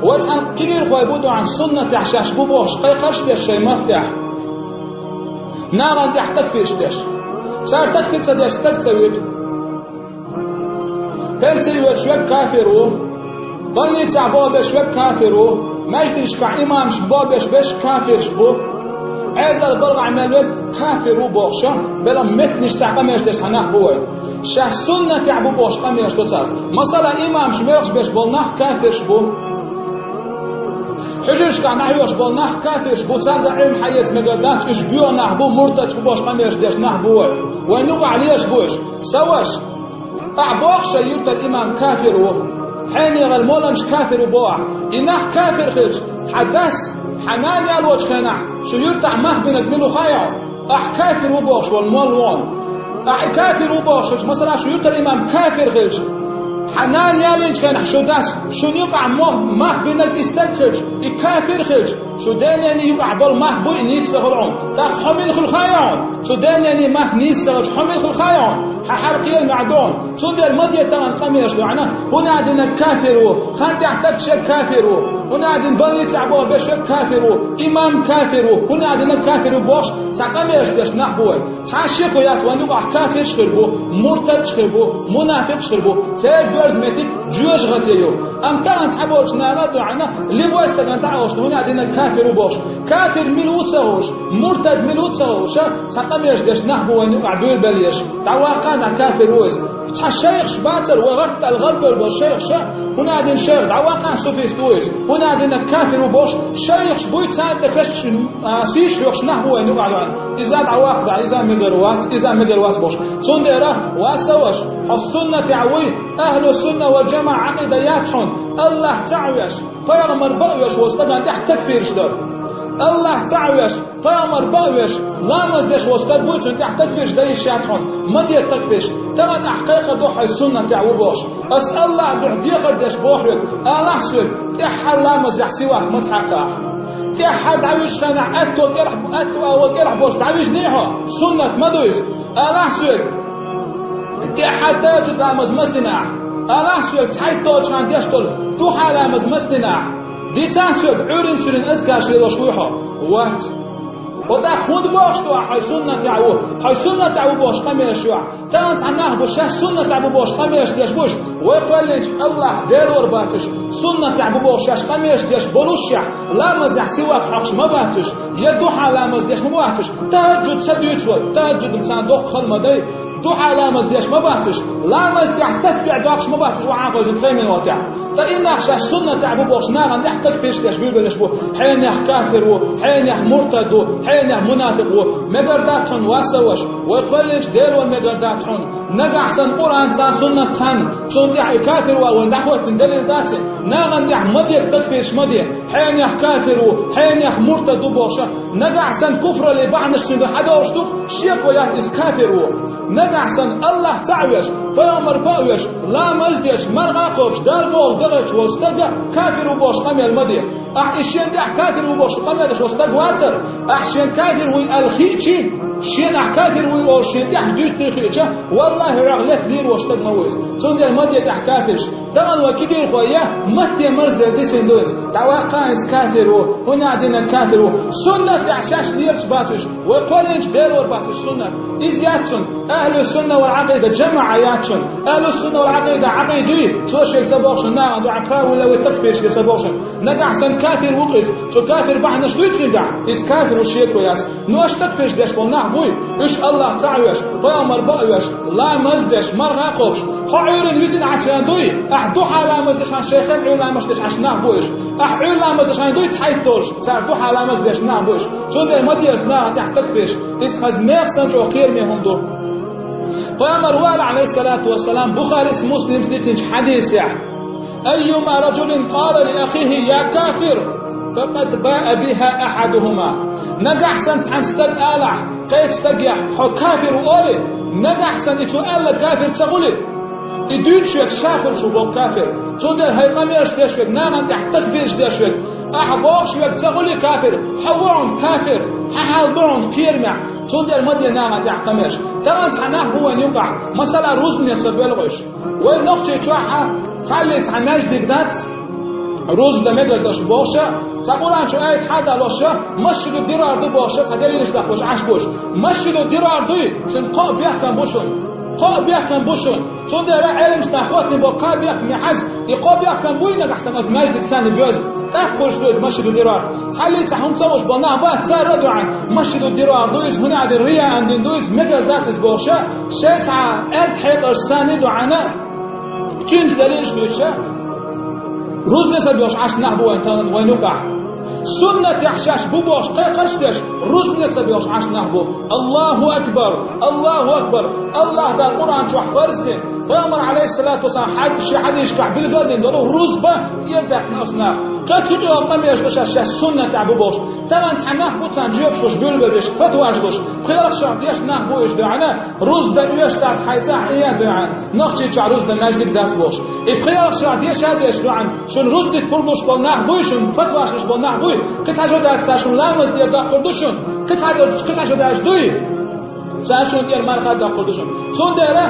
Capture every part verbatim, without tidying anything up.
Вай цхьана кегийрхой бу дуьхьал суннатехь шаьш бу бохуш кхайкхарш деш шайн маттехь. Нахана тӀехь такфирш деш. Цара такфир ца деш стаг ца вуьту. Пенсий оьцуш верг кафир ву. Больницехь болх беш верг кафир ву. Маьждигашкахь имамаш болх беш берш кафирш бу. Ӏедал балхахь мел верг кафир ву бохуш, белхан меттанаш цхьа къамелаш деш цхьа нах бу вай. Шаьш суннатехь бу бохуш къамелаш до цара. Масала, имамаш мелхаш беш болу нах кафирш бу. Хьуьжаршкахь нах йоьхуш болу нах кафирш бу, царна Ӏилма хьаэца мегар дац, уьш боьха нах бу, муртадаш бу бохуш къамелаш деш нах бу вай. Вайн юкъахь лелаш бу уьш. Сан ваша, ахь боху шайн юьртара имам кафир ву, хьенехара молланаш кафир ву боху ахь. И нах кафир хилча, хьан дас, хьан нана ялочу хенахь, шун юьртахь мах бинарг мила ву хаьий хьуна? Ахь кафир ву бохуш волу молла ву хьуна. Ахь и кафир ву бохуш хилча, масала, шун юьртара имам кафир хилча, хьан нана ялийначу хенахь шун дас, шуна юкъахь мо-, мах бинарг и стаг хилча, и кафир хилча, шун ден-ненан юкъахь болу мах буй и нийса ца хуьлу хьуна. ТӀаккха хьо мила хуьлу хаьий хьуна? Цу ден-ненан мах нийса ца хилча, хьо мила хуьлу хаьий хьуна? Хьан хьал кхел маьӀ ду хьуна? Цундела ма де тахана къамелаш дуьхьал, хӀунда аьлла динарг кафир ву, хан тӀехь тапча ерг кафир ву, хӀунда аьлла дина больницехь болх беш верг кафир ву, имам кафир ву, хӀунда аьлла динарг кафир ву бохуш, цхьа къамелаш деш нах бу вай. Цхьа шеко яц вайн юкъахь кафирш хир бу, муртадш хир бу, мунафикъш хир бу, церан доьрзу меттиг жоьжахате ю. Амма тахана цхьаболчу наха а дуьхьал, лихо стагана дӀа а олуш, хӀунда аьлла динарг кафир ву бохуш. Кафир мила ву ца хууш, муртад мила ву ца хууш, цхьа къамелаш деш нах бу вайн юкъахь буьйлабелла еш. ДӀаваккха нах, кафир ву иза. Цхьа шайхаш бацара, вай гӀаттал гӀалбевлла болу шайхаш, хӀунда аьлла дина шайх, дӀаваккха суфист ву иза, хӀунда аьлла динарг кафир ву бохуш, шайхаш буй царна тӀе кхечу, а, сийсаш йохуш нах бу вайн юкъахь дуьхьал. Иза дӀаваккха, иза мегар вац, иза мегар вац бохуш. Цундела, ва сан ваша, хьо суннатехь вуй, ахьлу сунна вал джамаӀа Ӏакъида яц хьуна, АллахӀ цхьаъ веш, пайхамар бакъ веш волу стагана тӀехь такфирш дар. АллахӀ цхьаъ веш, пайхамар бакъ веш, ламаз деш волу стаг вуй, цунна тӀехь такфирш дан йиш яц хьуна. Ма де такфирш. Тахана ахь кхайкхар ду хьайн суннатехь ву бохуш. Ас АллахӀан дуьхьа дехар деш боху хьоьга, алахь соьга, тӀаьххьара ламазехь сивак маца хьакха ахь. ТӀаьххьара дӀавижначу хенахь атто кӀелхь, атто агӀо кӀелхь болуш дӀавижний хьо? Суннат ма ду иза. Алахь соьга, тӀаьххьара тахӀажжуд ламаз маца дина ахь? Алахь соьга, цхьайтталгӀачу хенахь деш долу духьа ламаз маца дина ахь? Дийцахь соьга, Ӏуьйрин-суьйрин азкарш лелош вуй хьо? Вац. Ва тӀаккха хӀунда бохуш ду ахь хьайн суннатехь ву, хьайн суннатехь ву бохуш къамелаш ю ахь? Тахана цхьа нах бу, шаьш суннатехь бу бохуш къамелаш деш бу уьш. Вай кхоьллинчу АллахӀ, Делора бац уьш, суннатехь бу бохуш шаьш къамелаш деш болушшехь, ламазехь сивак хьокхуш ма бац уьш, я духьа ламаз деш ма бац уьш, тахӀажжуд ца дуьйцу вай, тахӀажжуд-м царна доккха хала ма дай, духьа ламаз деш ма бац уьш, ламаз тӀехь тасбихь доккхуш ма бац уьш, охьа а хевзина кхайменотехь. Ткъа и нах шаьш суннатехь бу бохуш нахана тӀехь такфирш деш буьйлабеллаш бу, хьенех кафир ву, хьенех муртад ву, хьенех мунафикъ ву. Мегар дац хьуна, ва сан ваша, вай кхоьллинчу Делора мегар дац хьуна. Нагахь санна Къуръан цхьаъ, суннат цхьаъ, цунна тӀехь и кафир ву вайна дӀахӀоьттина далил дац, нахана тӀехь ма де, такфирш ма де, хьенех кафир ву, хьенех муртад ву бохуш. Нагахь санна куфраллин бахьанаш цуьнга хьадолуш ду, шеко яц иза кафир ву. Нагахь санна АллахӀ цхьаъ веш, пайхамар бакъ веш, ламаз деш, марха а кхобуш, Далла боху дагӀарчу волу стаг кафир ву бохуш къамел ма де. Ахь и шена тӀехь кафир ву бохуш къамел деш волу стаг вацара, ахь шена кафир вуй аьлла хиъчи, шена ахь кафир вуй олуш шена тӀехь дуьйцуш хиъча, валлахӀи, хьох летта лийр волу стаг ма ву иза. Цундела ма де тӀехь кафирш. Тахана вай кегийрхой я, матте марздела дисина ду иза. ДӀаваккха иза, кафир ву, хӀунда аьлла динарг кафир ву. Суннат тӀехь шаьш лелаш бац уьш, вай кхоьллинчу Делора бац уьш суннат. Иза яц цунна. Ахьлу сунна вал Ӏакъида джамаӀа яц цунна. Ахьлу сунна вал Ӏакъида Ӏакъида юй, цо шега ца бохуш нахана дуьхьа правила вай такфирш де ца бохуш. Нагахь санна кафир ву-кх иза, цу кафир бахьанаш дуй цуьнгахь, иза кафир ву, шеко яц. Но аша такфирш деш болу нах буй, уьш АллахӀ цхьаъ веш, пайхамар бакъ веш, ламаз деш, марха а кхобуш, хьо Ӏуьйранна визина Ӏачу хенахь дуй, ахь духьа ламаз деш хьан шайхем Ӏуьйра ламаз деш Ӏаш нах бу уьш. Ахь Ӏуьйра ламаз деш хьан дуй цхьайтталгӀаш, цара духьа ламаз деш нах бу уьш. Цундела ма деза нахана тӀехь такфирш, иза хаза нехан санна чӀогӀа кхераме хӀума ду. Пайхамар ваьлла, Ӏалайхиссалату вассалам, Бухарис, Муслимс дитинчу хьадисехь: «Айюма раджулин къала ли ахихи я кафир, факъад баа биха ахьадухума». Нагахь санна цхьана стаг алахь, кхечу стагехь: «Хьо кафир ву», — олий, нагахь санна и цо аьлларг кафир ца хуьлий, и дуьйцуш верг ша хуьлуш ву боху кафир. Цундела хьайн къамелаш деш верг нахана тӀехь такфирш деш верг, Ахьа бохуш верг ца хуьлий кафир, хьо ву хьуна кафир, хьан хьал ду хьуна кхерамехь, цундела ма де нахана тӀехь къамелаш. Тахана цхьа нах бу вайн юкъахь, масала, рузбане ца боьлхуш. Вай нохчийчохь цхьаллий цхьа маьждиг дац, рузба дан мегар долуш бохуша, цхьа Къуръан чу аят хьадалоша, масжиду дирар ду бохуша, цхьа делилаш даккхуш Ӏаш буш. Масжиду дирар дуй, цуьнан кхоъ бехкам бу шуна. Кхоъ бехкам бу шуна. Цундела Ӏеламнаха хоттина бо кхаа бехкаме хьаьжа, и кхо бехкам буй нагахь санна аса маьждиг царна боьзна. ТӀаккха хуьлуш ду иза масжиду дирар. Цхьаллий цхьа хӀума ца луш бо нах бац, цара а ду хьуна, масжиду дирар ду иза, хӀунда аьлча рияъан дина ду иза, мегар дац иза бохуша, шайн цхьа аьрда хьекъалш санна а ду хьуна, цуьнца далилаш дуьйцуша, рузбане ца боьлхуш Ӏаш нах бу вайн тахана вайн юкъахь. Суннатехь шаьш бу бохуш кхайкхарш деш, рузбане ца боьлхуш Ӏаш нах бу. Аллаху акбар! Аллаху акбар! АллахӀ Дала Къуръан чохь фарз дина, Пайхамар, Ӏалайхиссалату вассалам, хьад-, шен хьадисашкахь билгал дина долу рузба тӀера даьккхина оцу наха. Кхин цу тӀе къамелаш ду шаьш, шаьш суннатехь бу бохуш. Тахана цхьа нах бу царна жоьпаш луш, билгалбеш, фатваш луш, кхин шарахь деш нах бу уьш ду хьуна, рузба дан оьшуш дац хьайн цӀахь а ду хьуна, нохчийчохь рузба дан маьждиг дац бохуш. И кхин шарахь деш а деш ду хьуна, шуна рузба дита пурба луш болу нах буй, шуна фатваш луш болу нах буй, кхин цхьа жо дац цара шуна ламаз тӀера доккхур ду шуна, кхин цхьа, кхин цхьа жо даьлча дуй? Цара шуна тӀера марха доккхур ду шуна. Цундела,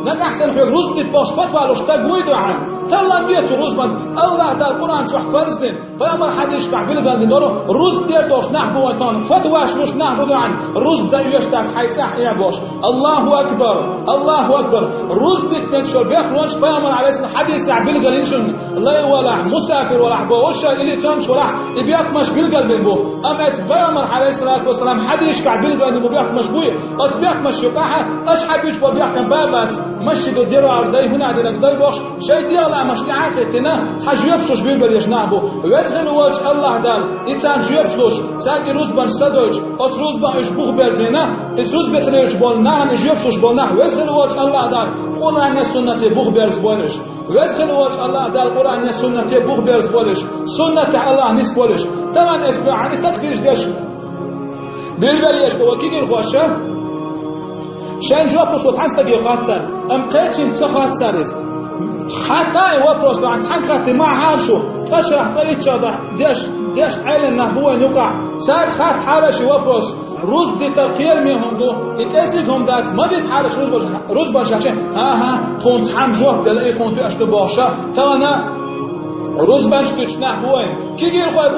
нагахь санна хьоьга рузба дита бохуш фатва луш стаг вуй ду хьуна, таллам бе цу рузбанна, АллахӀ Дала Къуръан чохь фарз дина, Пайхамар хьадисашкахь билгал дина долу, рузба тӀера дохуш нах бу вайн тахана, фатваш луш нах бу ду хьуна, рузба дан оьшуш дац хьайн цӀахь а бохуш. Аллаху акбар! Аллаху акбар! Рузба дитинчу бехлонаш Пайхамар, Ӏалайхиссалам, хьадисехь билгал дина шуна, лай валахь, мусафир валахь бохуша, или цомгуш валахь, и бехкамаш билгал бина бу. Амма эцу Пайхамар, Ӏалайхиссалату вассалам, хьадисашкахь билгал дина бу бехкамаш буй, оцу бехкамаш юкъахь аша хьан буьйцуш бо бехкам бан бац, масжиду дирар дай, хӀунда динарг дай бохуш, шайн дегӀан ламазаш тӀехь а хӀиттина, цхьа жоьпаш луш билгалъеш нах бу. Веза хилла волчу АллахӀ Дала, и царна жоьпаш луш, цаьрга и рузбанаш са дойтуш, оцу рузбан уьш бух берзийна, иза рузбане ца лелаш болу нахана и жоьпаш луш болу нах, Веза хилла волчу АллахӀ Дала, Къуръане, суннате бух берзабойла уьш. Веза хилла волчу АллахӀ Дала, Къуръане, суннате бух берзабойла уьш. Суннатехь АллахӀ нисбойла уьш. Тахана эцу дуьхьа и такфирш деш, билгалъеш бу вай кегийрхоша. Шайна жоп луш волу цхьана стаге хотту цара, амма кхечуьнга ца хотту цара иза. Хатта и вопрос ду хьуна, цхьаьнга хаттий ма хьара шу, ткъа шарахь, ткъа итт шарахь деш, деш Ӏелам нах бу вайн юкъахь. Цаьрга хатта хьара ши вопрос, рузба дитар кхераме хӀума ду, и кӀезиг хӀума дац, ма дита хьара шу рузбанаш, рузбанаш аьлча, хӀан-хӀа, тхуна цхьамма жоп делла, и тхуна тоьаш ду бохуша, тахана рузбанаш дуьтуш нах бу вайн. Кегийрхой